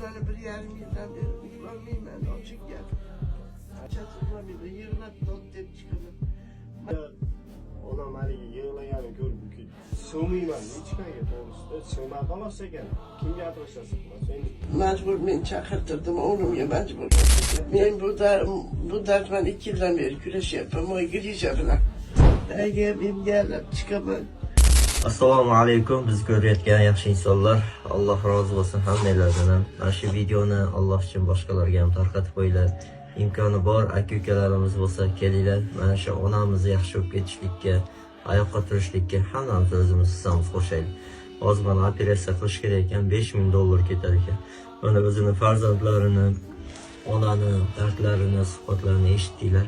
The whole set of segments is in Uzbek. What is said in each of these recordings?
Mana 1,5 yildan beri uxlamayman, ochiq gap. Uxlamayman, yig'lab dod deb chiqaman. Onam haligi yig'laganini ko'rib, sig'mayman hech qayerga, to'g'risida sig'may qolmas ekan, kim gapirsa sig'mas endi. Majbur men chaqirtirdim o'g'limga, majbur. Men bu dard bilan 2 yildan beri kurashyapman, moy грыжа bilan. Agar emganlab chiqaman. Assalomu alaykum, biz ko'rayotgan yaxshi insonlar, Alloh rozi bo'lsin hammanglardan ham. Mana shu videoni Alloh uchun boshqalarga ham tarqatib qo'yinglar. Imkoni bor aka ukalarimiz bo'lsa, kelinglar, mana shu onamizni yaxshi bo'lib ketishlikka, oyoqqa turishlikka hammamiz o'zimiz hissamiz qo'shaylik. Hozir mana operatsiya qilish kerak ekan, 5000 dollar ketar ekan. Mana o'zini farzandlarini, onani dardlarini, suhbatlarini eshitdinglar.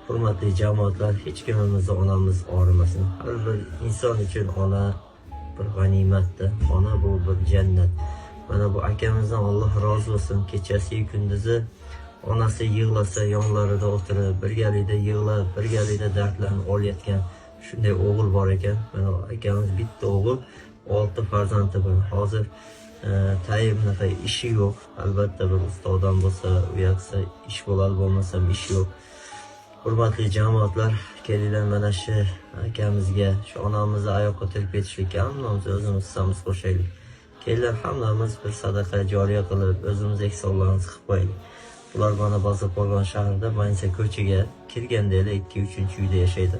Hurmatli jamoatlar, hech kimimizni onamiz og'rimasin. Har bir inson uchun ona bir g'animatda. Ona bu bir jannat. Mana bu akamizdan Alloh rozi bo'lsin. Kechasi kunduzi onasi yig'lasa yonlarida o'tirib, birgalikda yig'lab, birgalikda dardlarini olayotgan shunday o'g'il bor ekan. Mana akamiz bitta o'g'il, olti farzandi bor. Hozir tayin bunaqa ishi yo'q. Albatta bir usta odam bo'lsa, u yoqsa ish bo'ladi, bo'lmasam ish yo'q. Hurmatli jamoatlar, kelinglar, mana shu akamizga, shu onamizni oyoqqa turib ketishlikka hammamiz o'zimiz hissamiz qo'shaylik. Kelinglar, hammamiz bir sadaqa joriya qilib, o'zimiz ehsonlarimizni qilib qo'yaylik. Bular mana Bozorqo'rg'on shahrida Manisa ko'chaga kirganda 2-3 uyda yashaydi.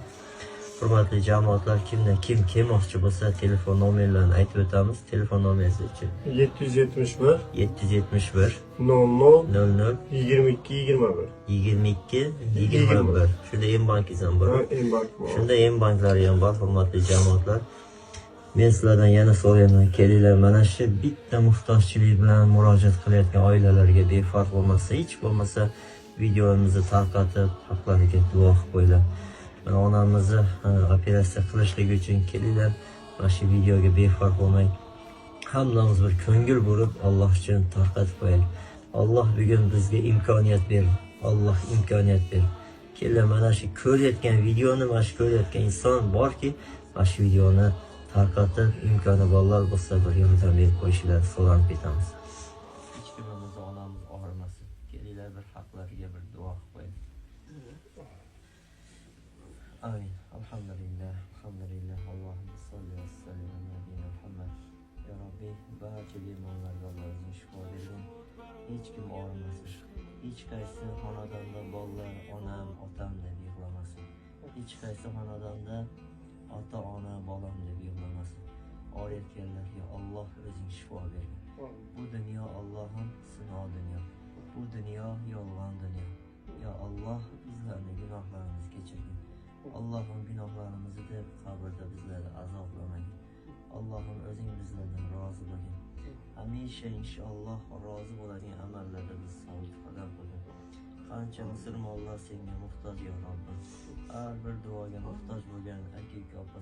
Hurmatli jamoatlar, kimdan kim kelmoqchi bo'lsa, telefon nomerlarini aytib o'tamiz. Telefon nomeringiz-chi? 771 771 00 00 22 21. 22 21. Shunda M bankingiz ham bor. Mbank bor. Shunda M banklari ham bor, hurmatli jamoatlar. Men sizlardan yana so'rayman, kelinglar, mana shu bitta muhtojchilik bilan murojaat qilayotgan oilalarga befarq bo'lmasa, hech bo'lmasa videomizni tarqatib, haqlariga duo qilib qo'yinglar. Mana onamizni operatsiya qilishligi uchun kelinglar, mana shu videoga befarq bo'lmang. Hammamiz bir ko'ngil burib, Alloh uchun tarqatib qo'yaylik. Alloh bugun bizga imkoniyat berdi. Alloh imkoniyat berdi. Kelinglar, mana shu ko'rayotgan videoni, mana shu ko'rayotgan inson borki, mana shu videoni tarqatib, imkoni borlar bo'lsa bir yordam berib qo'yishlarini so'ranib ketamiz. Hech kimimizni onamiz og'rimasin. Kelinglar, bir haqlariga bir duo qilib qo'yaylik. Amin. Alhamdulillah, alhamdulillah. Allohumma solli va sallim ala nabiyina Muhammad. Ya Rabbi, barcha bemorlarga Alloh o'zing shifo bergin. Hech kim og'rimasin. Hech qaysi xonadonda bolalar onam, otam deb yig'lamasin. Hech qaysi xonadonda ota ona bolam deb yig'lamasin. Og'riyotganlarga Alloh o'zing shifo bergin. Bu dunyo, Allohim, sinov dunyo. Bu dunyo yolg'on dunyo. Ya Alloh, bizlarni gunohlarimizni kechirgin. Allohim, gunohlarimizni deb qabrda bizlarni azoblamagin. Allohim, o'zing bizlardan rozi bo'lgin. Hamisha inshaalloh rozi bo'ladigan amallarda biz sobit qadam qilgin. Qancha musulmonlar senga muhtoj, ya Robbim. Har bir duoga muhtoj bo'lgan aka uka opa.